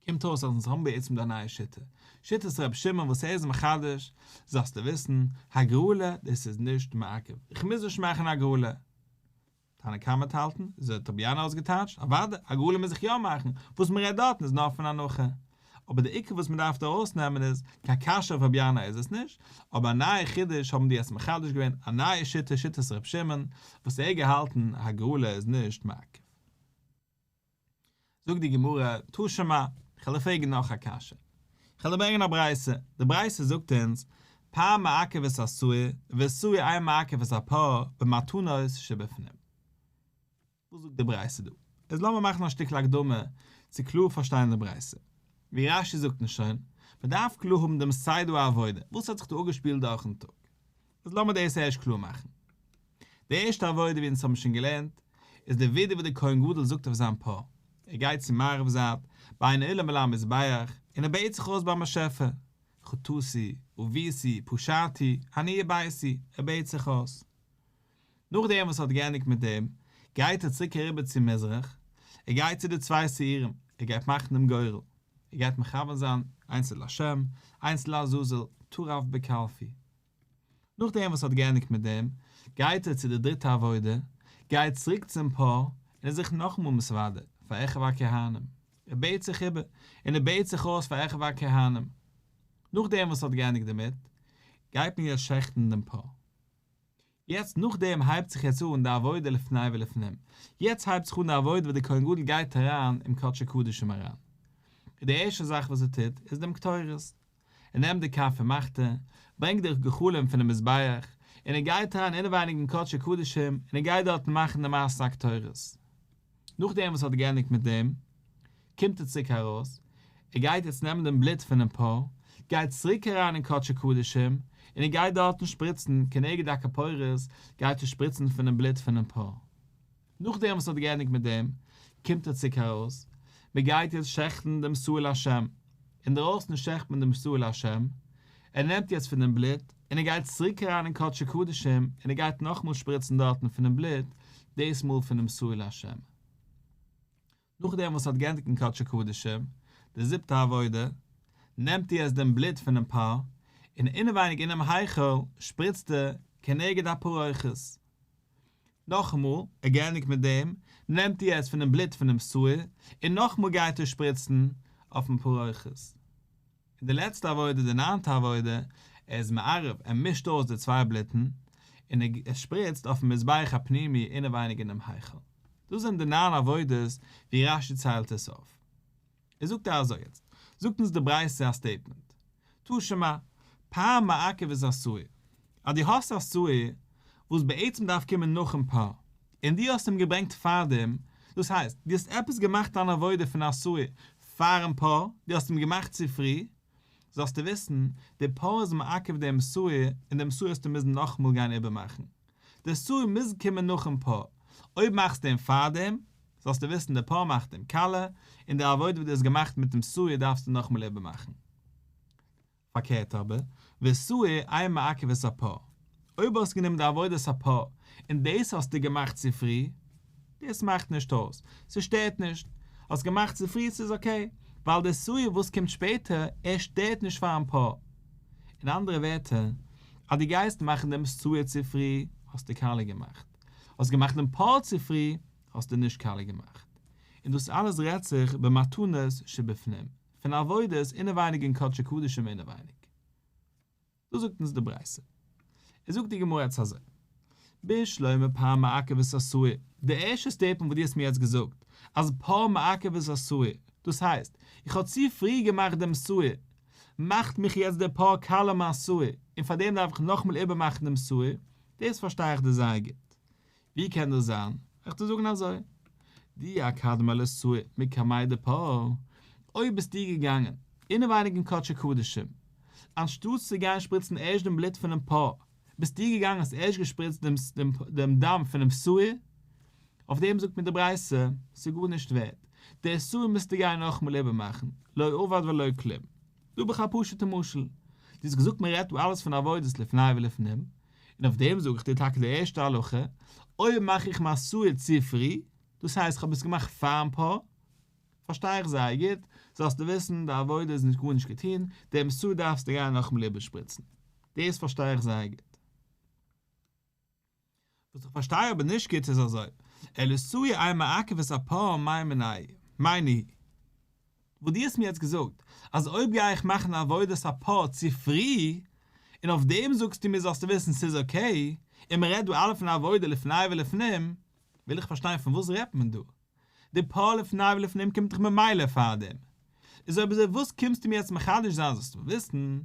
קומט אויס אז אונז האבן בעצם דא א נייע שיטה, שיטת רבי שמעון וואס ער איז מחדש, זאלסטו וויסן, הגרלה דאס איז נישט מעכב, איך מוז נישט מאכן הגרלה. תנא קמא וועט האלטן, אזוי האט רבי ינאי אויסגעטייטשט, אוודאי, הגרלה מוז איך יא מאכן, וואס מען רעדט דארטן איז נאר פון הנחה. אבער די עיקר וואס מען דארף דא ארויסנעמען איז, קיין קשיא אויף רבי ינאי איז עס נישט, אבער א נייע חידוש האבן די יעצט מחדש געווען, א נייע שיטה, שיטת רבי שמעון, וואס ער האט געהאלטן הגרלה איז נישט מעכב. זאגט די גמרא, תא שמע, איך וועל דיר פרעגן נאך א קשיא. איך וועל דיר ברענגען א ברייתא, די ברייתא זאגט אונז, פר מעכב את השעיר, ושעיר אין מעכב את הפר, במתנות שבפנים. וואס זאגט די ברייתא דא? איז לאמיר מאכן א שטיקל הקדמה צו קלאר פארשטיין די ברייתא. ווי רש"י זאגט אונז שוין, מען דארף קלאר האבן דעם סדר העבודה, וואס האט זיך דא אפגעשפילט דורכ'ן טאג. איז לאמיר דאס ערשט קלאר מאכן. די ערשטע עבודה ווי אונז האבן שוין געלערנט, איז די וידוי וואס דער כהן גדול זאגט אויף זיין פר. ער גייט צו מערב זייט, בין האולם ולמזבח, און ער בעט זיך אויס ביים באשעפער. חטאתי, עויתי, פשעתי, אני וביתי, ער בעט זיך אויס. נאכדעם וואס ער האט געענדיגט מיט דעם, גייט ער צוריק אריבער צו מזרח, ער גייט צו די צוויי שעירים, ער גייט מאכן דעם גורל, ער גייט מכוון זיין, איינס איז להשם, איינס לעזאזל, טרף בקלפי. נאכדעם וואס ער האט געענדיגט מיט דעם, גייט ער צו די דריטע עבודה, גייט צוריק צום פר, און איז זיך נאכאמאל מתוודה פאר אחיו הכהנים, ער בעט זיך איבער, און ער בעט זיך אויס פאר אחיו הכהנים. נאכדעם וואס ער האט געענדיגט דערמיט, גייט מען יעצט שעכטן דעם פר. יעצט נאכדעם הייבט זיך יעצט אן די עבודה לפני ולפנים, יעצט הייבט זיך אן די עבודה וואס דער כהן גדול גייט אריין אין קדשי קדשים אריין, און די ערשטע זאך וואס ער טוט איז דעם קטורת, ער נעמט די כף ומחתה, ברענגט די גחלים פונעם מזבח, און ער גייט אריין אינעווייניג אין קדשי קדשים און ער גייט דארטן מאכן די מעשה הקטורת. נאכדעם וואס ער האט געענדיגט מיט דעם, קומט ער צוריק ארויס, ער גייט יעצט נעמען דעם בלוט פונעם פר, גייט צוריק אריין אין קדשי קדשים, און ער גייט דארטן שפריצן, כנגד הכפורת, גייט ער שפריצן פונעם בלוט פונעם פר. נאכדעם וואס ער האט געענדיגט מיט דעם, קומט ער צוריק ארויס, מען גייט יעצט שעכטן דעם שעיר להשם, אינדערויסן שעכט מען דעם שעיר להשם, ער נעמט יעצט פון דעם בלוט, און ער גייט צוריק אריין אין קדשי קדשים, און ער גייט נאכאמאל שפריצן דארטן פונעם בלוט, דאס מאל פונעם שעיר להשם. נאכדעם וואס ער האט געענדיגט אין קדשי קדשים, די זיבטע עבודה, נעמט ער יעצט דעם בלוט פונעם פר, און אינעווייניג אינעם היכל שפריצט ער כנגד הפרוכת. נאכאמאל, ער געענדיגט מיט דעם, נעמט ער יעצט פונעם בלוט פונעם שעיר, און נאכאמאל גייט ער שפריצן אויפן פרוכת. און די לעצטע עבודה, די ניינטע עבודה, ער איז מערב, ער מישט אויס די צוויי בלוטן, און ער שפריצט אויפן מזבח הפנימי אינעווייניג אינעם היכל. דאס זענען די ניין עבודות ווי רש"י ציילט עס אויף. ער זאגט אזוי יעצט, זאגט אונז די ברייתא א statement, תא שמע, פר מעכב את השעיר, אז דו האסט א שעיר וואס בעצם דארף קומען נאכן פר, און דו האסט אים געברענגט פארדעם, דאס הייסט, דו האסט עפעס געמאכט אן עבודה פון א שעיר פארן פר, דו האסט אים געמאכט צו פרי, זאלסטו וויסן, דער פר איז מעכב דעם שעיר, און דעם שעיר וועסטו מוזן נאכאמאל גיין איבערמאכן. דער שעיר מוז קומען נאכן פר, אויב מאכסטו אים פארדעם, זאלסטו וויסן דער פר מאכט אים קאלע, און די עבודה וואס דו האסט געמאכט מיט דעם שעיר דארפסטו נאכאמאל איבערמאכן. פארקערט אבער, ושעיר אין מעכב את הפר, אויב האסטו גענומען די עבודת הפר און דאס האסטו געמאכט צו פרי, דאס מאכט נישט אויס, ס'שטערט נישט, האסט געמאכט צו פרי ס'איז okay, ווייל די שעיר וואס קומט שפעטער, ער שטערט נישט פארן פר. אין אנדערע ווערטער, אז דו גייסט מאכן דעם שעיר צו פרי, האסטו קאליע געמאכט, האסט געמאכט דעם פר צו פרי, האסטו נישט קאליע געמאכט. און דאס אלעס רעדט זיך במתנות שבפנים, פון עבודות אינעווייניג אין קדשי קדשים אינעווייניג. דאס זאגט אונז די ברייתא. עס זאגט די גמרא יעצט אזוי, בשלמא פר מעכב את השעיר, די ערשטע statement וואס דו האסט מיר יעצט געזאגט, אז פר מעכב את השעיר, דאס הייסט, איך האב צו פרי געמאכט דעם שעיר, מאכט מיך יעצט דער פר קאליע מיין שעיר, און פאר דעם דארף איך נאכאמאל איבערמאכן דעם שעיר, דאס פארשטיי איך דיר זייער גוט. ווי קען דאס זיין? וועל איך דיר זאגן אזוי, דאי אקדמיה לשעיר מקמיה דפר, אויב ביסטו געגאנגען אינעווייניג אין קדשי קדשים, אנשטאטס צו גיין שפריצן ערשט דעם בלוט פונעם פר, ביסטו געגאנגען האסט ערשט געשפריצט דעם דם פונעם שעיר, אויף דעם זאגט מיר די ברייתא, ס'איז גארנישט ווערט, דער שעיר מוזטו גיין נאכאמאל איבערמאכן, לא עבד ולא כלום. דא האב איך א פשוט'ע משל, דו האסט געזאגט מען רעדט דא אלעס פון עבודות לפני ולפנים, און אויף דעם זאג איך דיר טאקע די ערשטע הלכה, אויב מאך איך מיין שעיר צו פרי, דאס הייסט כ'האב עס געמאכט פארן פר, פארשטיי איך זייער גוט, זאלסטו וויסן די עבודה איז נישט גארנישט געטון, דעם שעיר דארפסטו גיין נאכאמאל איבערשפריצן. דאס פארשטיי איך זייער גוט. וואס איך פארשטיי אבער נישט גוט איז אזוי, אלא שעיר אין מעכב את הפר מאי מינייהו, מאי ניהו. וואס דו האסט מיר יעצט געזאגט, אז אויב גיי איך מאכן עבודת הפר צו פרי, און אויף דעם זאגסטו מיר זאלסטו וויסן ס'איז okay, און מ'רעדט דא אלע פון עבודה לפני ולפנים, וויל איך פארשטיין פון וואס רעדט מען דא? די פר לפני ולפנים קומט דאך ממילא פארדעם. איז אויב אזוי וואס קומסטו מיר יעצט מחדש זיין זאלסטו וויסן,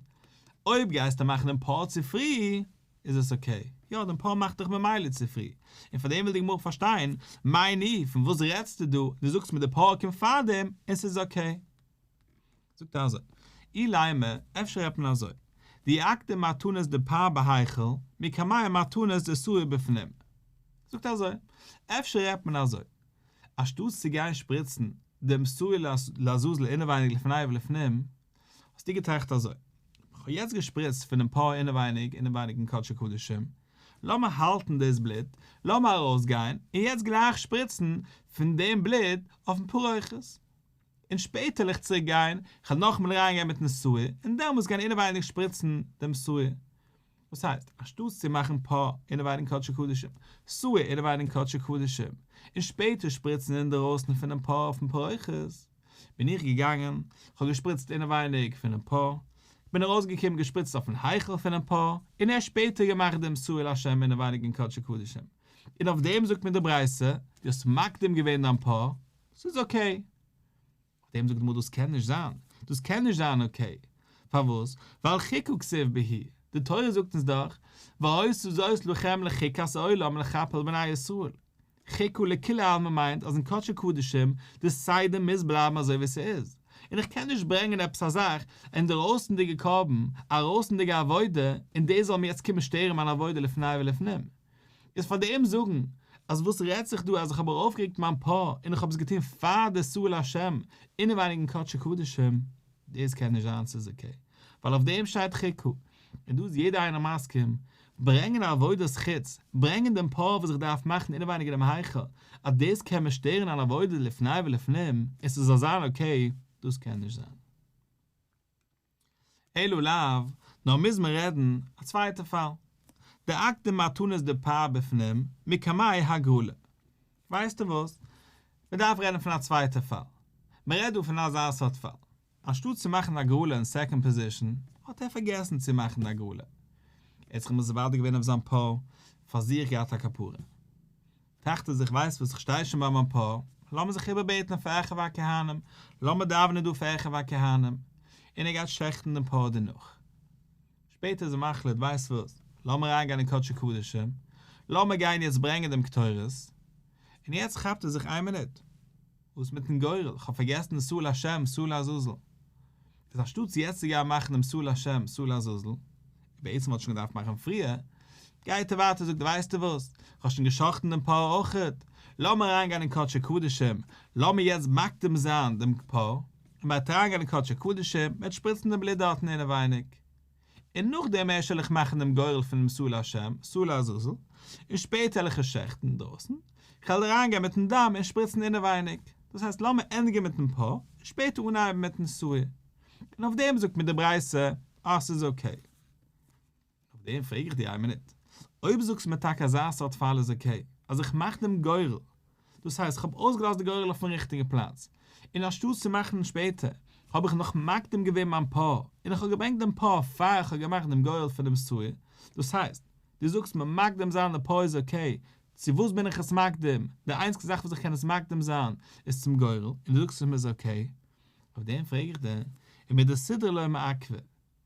אויב גייסטו מאכן דעם פר צו פרי, איז עס okay. יא, דעם פר מאכט דאך ממילא צו פרי. און פאר דעם וויל די גמרא פארשטיין, מאי ניהו, פון וואס רעדסטו דא, דו זאגסט מיר די פר קומט פארדעם, און ס'איז okay. זאגט ער אזוי, אילימא, אפשר רעדט מען אזוי, דאי אקדים מתנות דפר בהיכל, מקמי מתנות דשעיר בפנים. זאגט ער אזוי, אפשר רעדט מען אזוי, אנשטאטס צו גיין שפריצן דעם שעיר לעזאזל אינעווייניג לפני ולפנים, האסטו געטראכט אזוי, כ'האב יעצט געשפריצט פונעם פר אינעווייניג אינעווייניג אין קדשי קדשים, לאמיר האלטן דאס בלוט, לאמיר ארויסגיין און יעצט גלייך שפריצן פון דעם בלוט אויפן פרוכת. און שפעטער וועל איך צוריק גיין, כ'וועל נאכאמאל אריינגיין מיטן שעיר, און דעמאלס גיין אינעווייניג שפריצן דעם שעיר. וואס הייסט, אנשטאטס צו מאכן פר אינעווייניג קדשי קדשים, שעיר אינעווייניג קדשי קדשים, און שפעטער שפריצן אינדערויסן פונעם פר אויפן פרוכת, בין איך געגאנגען, כ'האב געשפריצט אינעווייניג פונעם פר, כ'בין ארויסגעקומען געשפריצט אויפן היכל פונעם פר, און ערשט שפעטער געמאכט דעם שעיר להשם אינעווייניג אין קדשי קדשים. און אויף דעם זאגט מיר די ברייתא, דו האסט מקדים געווען דיין פר, ס'איז אקעי. אויף דעם זאגט די גמרא דאס קען נישט זיין, דאס קען נישט זיין אקעי. פארוואס? ווייל חוקה כתיב בהו, די תורה זאגט אונז דאך, והיתה זאת לכם לחוקת עולם לכפר על בני ישראל. חוקה לכולי עלמא מיינט אז אין קדשי קדשים די סדר מוז בלייבן אזוי ווי ס'איז, און איך קען נישט ברענגען עפעס א זאך, אינדערויסנדיגע קרבן, א ארויסנדיגע עבודה, און דאס זאל מיר יעצט קומען שטערן מיין עבודה לפני ולפנים. איז פאר דעם זאגן אז וואס רעדט זיך דא אז איך האב ארויפגערוקט מיין פר און איך האב עס געטון פאר די שעיר להשם אינעווייניג אין קדשי קדשים, דאס קען נישט זיין ס'איז אקעי ווייל אויף דעם שטייט חוקה און דא איז יעדער איינער מסכים, ברענגען א עבודת חוץ, ברענגען דעם פר וואס איך דארף מאכן אינעווייניג אינעם היכל, אז דאס קען מיר שטערן אן עבודה לפני ולפנים און ס'זאל זיין אקעי, דאס קען נישט זיין. אלא לאו, נאר מוז מען רעדן א צווייטע פאל. דאקדים מתנות דפר בפנים מקמי הגרלה. ווייסטו וואס? מען דארף רעדן פון א צווייטע פאל. מען רעדט דא פון אזא סארט פאל. אנשטאט צו מאכן הגרלה אין סעקאנד פאזישאן, האט ער פארגעסן צו מאכן די הגרלה. ער האט זיך מתוודה געווען אויף זיין פר, פאר זיך געהאט א כפרה. טראכט ער זיך ווייסט וואס איך שטיי שוין ביי מיין פר, לאמיר זיך איבערבעטן פאר אחיו הכהנים, לאמיר דאווענען דא פאר אחיו הכהנים, און ער גייט שעכטן דעם פר דערנאך. שפעטער איז ער מחליט ווייסט וואס, לאמיר אריינגיין אין קדשי קדשים, לאמיר גיין יעצט ברענגען דעם קטורת, און יעצט כאפט ער זיך איין מינוט, וואס מיטן גורל, כ'האב פארגעסן די שעיר להשם, שעיר לעזאזל. איז אנשטאטס יעצט צו גיין מאכן דעם שעיר להשם, שעיר לעזאזל, בעצם וואלט שוין געדארפט מאכן פריער, גייט ער ווייטער זאגט ווייסטו וואס, כ'האב שוין גע'שחט'ן דעם פר אויכעט, לאמיר אריינגיין אין קדשי קדשים, לאמיר יעצט מקדים זיין דעם פר, און מ'וועט אריינגיין אין קדשי קדשים, מ'וועט שפריצן דעם בלוט דארטן אינעווייניג. און נאכדעם ערשט וועל איך מאכן דעם גורל פונעם שעיר להשם, שעיר לעזאזל, און שפעטער וועל איך עס שעכטן אינדרויסן, כ'וועל אריינגיין מיטן דם און שפריצן אינעווייניג, דאס הייסט לאמיר ענדיגן מיטן פר, און שפעטער אנהייבן מיטן שעיר. און אויף דעם זאגט מיר די ברייתא אז ס'איז אקעי. אויף דעם פרעג איך דיר איין מינוט, אויב זאגסטו מיר טאקע אזא סארט פאל איז אקעי, אז איך מאך דעם גורל, דאס הייסט כ'האב אויסגעלאזט די גורל אויפן ריכטיגן פלאץ, און אנשטאט צו מאכן שפעטער, האב איך נאך מקדים געווען מיין פר, און איך האב געברענגט דעם פר פאר איך האב געמאכט דעם גורל פונעם שעיר, דאס הייסט, דו זאגסט מיר מקדים זיין די פר איז אקעי, צו וואס בין איך עס מקדים, די איינציגסטע זאך וואס איך קען עס מקדים זיין איז צום גורל, און דו זאגסט מיר איז אקעי, אויף דעם פרעג איך דיר, ומדסידרא לא מעכבא,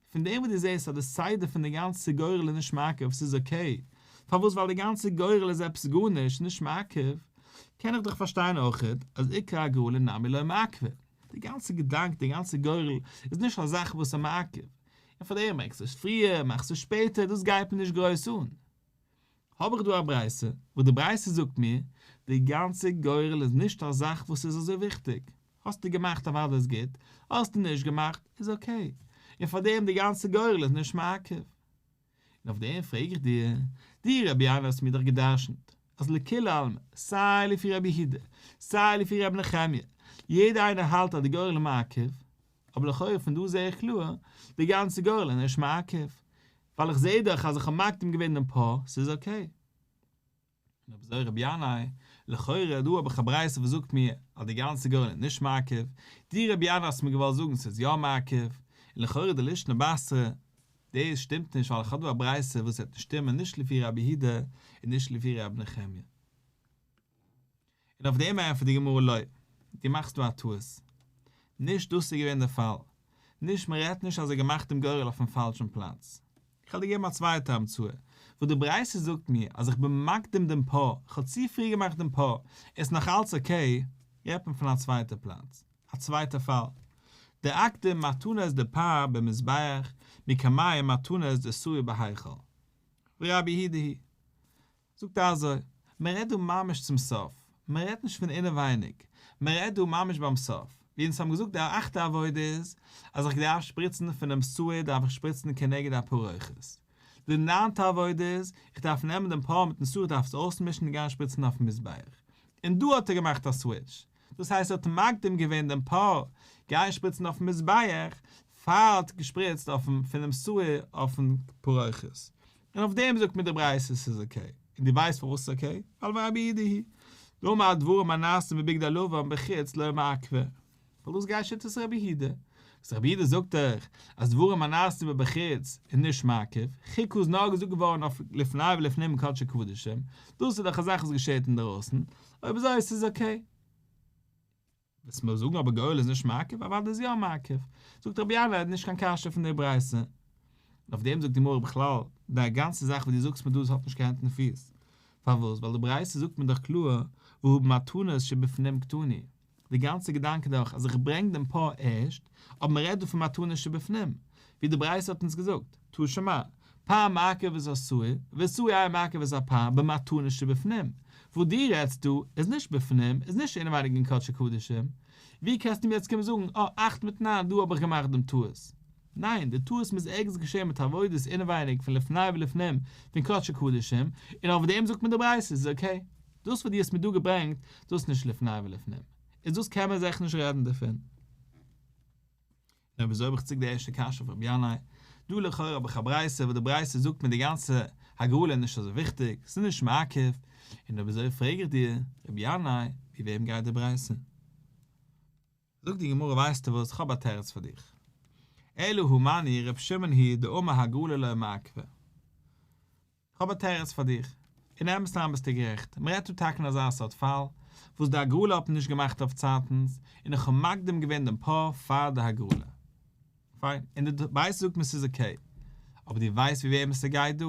פון דעם וואס דו זעסט אז די סדר פון די גאנצע גורל איז נישט מעכב, ס'איז אקעי, פארוואס ווייל די גאנצע גורל איז עפעס גארנישט, נישט מעכב, קען איך דאך פארשטיין אויכעט אז עיקר הגרלה נמי לא מעכבא, די גאנצע געדאנק, די גאנצע גורל איז נישט א זאך וואס איז מעכב, און פאר דעם מאכסט עס פריער, מאכסט עס שפעטער, דאס גייט מיר נישט גרויס אן. האב איך דא א ברייתא, וואס די ברייתא זאגט מיר, די גאנצע גורל איז נישט א זאך וואס איז אזוי וויכטיג, האסטו געמאכט אוודאי איז גוט, האסטו נישט געמאכט איז אקעי, און פאר דעם די גאנצע גורל איז נישט מעכב. און אויף דעם פרעג איך דיר, דו רבי ינאי האסט מיר דאך גע'דרש'נט, אז לכולי עלמא, סיי לפי רבי יהודה, סיי לפי רבי נחמיה, יעדער איינער האלט אז די גורל איז מעכב, אבער לכאורה פון דא זעה איך קלאר, די גאנצע גורל איז נישט מעכב, ווייל איך זעה דאך אז איך האב מקדים געווען דעם פר, ס'איז אקעי. און אויב אזוי רבי ינאי, לכאורה דא האב איך א ברייתא וואס זאגט מיר אז די גאנצע גורל איז נישט מעכב, דו רבי ינאי האסט מיר געוואלט זאגן ס'איז יא מעכב, און לכאורה די לישנא בתרא, דאס שטימט נישט ווייל איך האב דא א ברייתא וואס וועט נישט שטימען נישט לפי רבי יהודה און נישט לפי רבי נחמיה. און אויף דעם ענטפערט די גמרא לא, דו מאכסט דא א טעות. נישט דאס איז געווען דער פאל. נישט מען רעדט נישט אז ער האט געמאכט דעם גורל אויפן פאלשן פלאץ. איך וועל דיר געבן א צווייטע המצאה, וואס די ברייתא זאגט מיר אז איך בין מקדים דעם פר, איך האב צו פרי געמאכט דעם פר, איז נאך אלץ אקעי, רעדט מען פון א צווייטע פלאץ, א צווייטע פאל. דאקדים מתנות דפר במזבח מקמי מתנות דשעיר בהיכל. ורבי יהודה היא. זאגט ער אזוי, מען רעדט דא ממש צום סוף, מען רעדט נישט פון אינעווייניג, מען רעדט דא ממש ביים סוף. ווי אונז האבן געזאגט די אכטע עבודה איז אז איך דארף שפריצן פונעם שעיר דארף איך שפריצן כנגד הפרוכת. די ניינטע עבודה איז איך דארף נעמען דעם פר מיטן שעיר דארף עס אויסמישן און גיין שפריצן אויפן מזבח. און דא האט ער געמאכט א סוויטש. דאס הייסט ער האט מקדים געווען דעם פר גיין שפריצן אויפן מזבח פאר ער האט געשפריצט אויפן פונעם שעיר אויפן פרוכת. און אויף דעם זאגט מיר די ברייתא ס'איז אקעי. און דו ווייסט פארוואס ס'איז אקעי? ווייל ורבי יהודה היא דאמר דברים הנעשים בבגדי לבן בחוץ לא מעכבי. ווייל דאס גייט שיטת רבי יהודה. וואס רבי יהודה זאגט דאך אז דברים הנעשים מבחוץ איז נישט מעכב, חוקה איז נאר געזאגט געווארן אויף לפני ולפנים אין קדשי קדשים, דאס איז דאך א זאך וואס געשעט אינדערויסן, אויב אזוי ס'איז אקעי. וועסט מיר זאגן אבער גורל איז נישט מעכב, אוודאי איז יא מעכב. זאגט רבי ינאי נישט קיין קשיא פון די ברייתא. און אויף דעם זאגט די גמרא בכלל, די גאנצע זאך וואס דו זאגסט מיר דא דאס האט נישט קיין הענט און פיס. פארוואס? ווייל די ברייתא זאגט מיר דאך קלאר, והא במתנות שבפנים קתני. די גאנצע געדאנק איז דאך אז איך ברענג דעם פר ערשט, אבער מען רעדט דא פון מתנות שבפנים, ווי די ברייתא האט אונז געזאגט, תא שמע, פר מעכב את השעיר, ושעיר אין מעכב את הפר במתנות שבפנים, וואס דו רעדסט דא איז נישט בפנים, איז נישט אינעווייניג אין קדשי קדשים, ווי קענסטו מיר יעצט קומען זאגן, אה, אכט מיט ניין, דא האב איך געמאכט דעם טעות. ניין, די טעות מוז ערגעץ געשען מיט עבודות אינעווייניג פון לפני ולפנים פון קדשי קדשים, און אויף דעם זאגט מען די ברייתא ס'איז אקעי. דאס וואס דו האסט מיר דא געברענגט, דאס איז נישט לפני ולפנים. איז דאס קען מען זיכער נישט רעדן דערפון. און אויב אזוי האב איך צוריק די ערשטע קשיא אויף רבי ינאי, דא לכאורה האב איך א ברייתא וואס די ברייתא זאגט מיר די גאנצע הגרלה איז נישט אזוי וויכטיג, ס'איז נישט מעכב, און אויב אזוי פרעג איך דיר, רבי ינאי, ווי וועם גייט די ברייתא? זאגט די גמרא ווייסטו וואס, כ'האב א תירוץ פאר דיך, אלא הא מני ר' שמעון היא דאמר הגרלה לא מעכבא. כ'האב א תירוץ פאר דיך. אין אמת'ן אריין ביסטו גערעכט, מ'רעדט דא טאקע אין אזא סארט פאל, וואס די הגרלה האט מען נישט געמאכט אויף צייטנס, און איך האב מקדים געווען דעם פר פאר די הגרלה. פיין, און די ברייתא זאגט מיר ס'איז אקעי. אבער דו ווייסט ווי וועמען ס'גייט דא?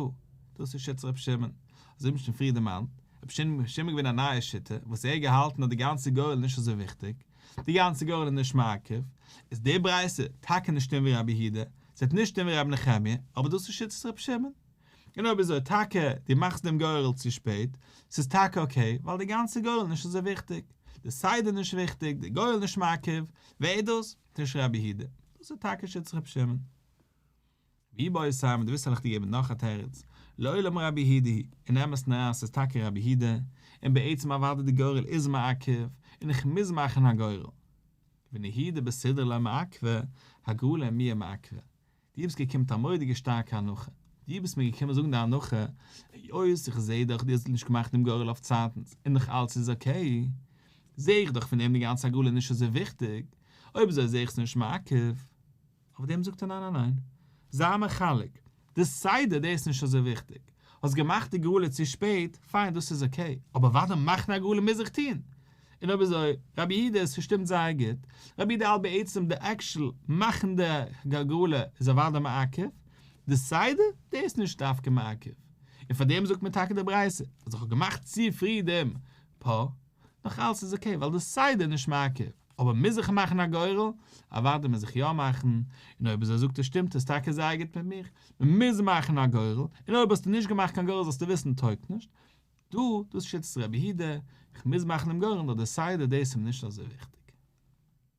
דאס איז שיטת ר' שמעון. אזוי ווי מ'האט שוין פריער דערמאנט, ר' שמעון איז געווען א נייע שיטה, וואס ער האט געהאלטן אז די גאנצע גורל איז נישט אזוי וויכטיג, די גאנצע גורל איז נישט מעכב, איז די ברייתא טאקע נישט שטימען ווי רבי יהודה, ס'וועט נישט שטימען ווי רבי נחמיה, אבער דאס איז שיטת ר' שמעון. און אויב אזוי טאקע דו מאכסט דעם גורל צו שפעט, ס'איז טאקע אקעי, ווייל די גאנצע גורל איז נישט אזוי וויכטיג, די סדר איז נישט וויכטיג, די גורל איז נישט מעכב, ווער איז דאס? נישט רבי יהודה, דאס איז טאקע שיטת רבי שמעון. ואיבעית אימא, דו ווילסט וועל איך דיר געבן נאך א תירוץ, לעולם רבי יהודה היא, אין אמת'ן אריין ס'איז טאקע רבי יהודה, און בעצם אוודאי די גורל איז מעכב, און איך מוז מאכן א גורל. ונהי דבסדרה לא מעכבא, הגרלה מיהא מעכבא. דו ביסט געקומען מיט א מורא'דיגע שטארקע הנחה, דו ביסט מיר געקומען זאגן די הנחה, היות איך זעה דאך דו האסט נישט געמאכט דעם גורל אויף צייטנס און נאך אלץ איז אקעי, זעה איך דאך פון דעם די גאנצע הגרלה איז נישט אזוי וויכטיג, אויב אזוי זעה איך ס'נישט מעכב. אויף דעם זאגט ער ניין ניין ניין, זיי מחלק, די סדר דאס איז נישט אזוי וויכטיג, האסט געמאכט די הגרלה צו שפעט, פיין דאס איז אקעי, אבער וואדען מאכן א הגרלה מוז איך טון, און אויב אזוי, רבי יהודה עס שטימט זייער גוט, רבי יהודה האלט בעצם די עקשול מאכן די הגרלה איז אוודאי מעכב, די סדר דאס איז נישט דווקא מעכב, און פאר דעם זאגט מיר טאקע די ברייתא אז איך האב געמאכט צו פרי דעם פר, נאך אלס איז אקעי ווייל די סדר איז נישט מעכב, אבער מוז איך מאכן א גורל? אוודאי מוז איך יא מאכן, און אויב אזוי זאגט ער שטימט עס טאקע זייער גוט מיט מיך, מען מוז מאכן א גורל, און אויב האסטו נישט געמאכט קיין גורל זאלסטו וויסן טויגט נישט, דא, דאס שיטת רבי יהודה, איך מוז מאכן דעם גורל נאר די סדר דאס איז מיר נישט אזוי וויכטיג.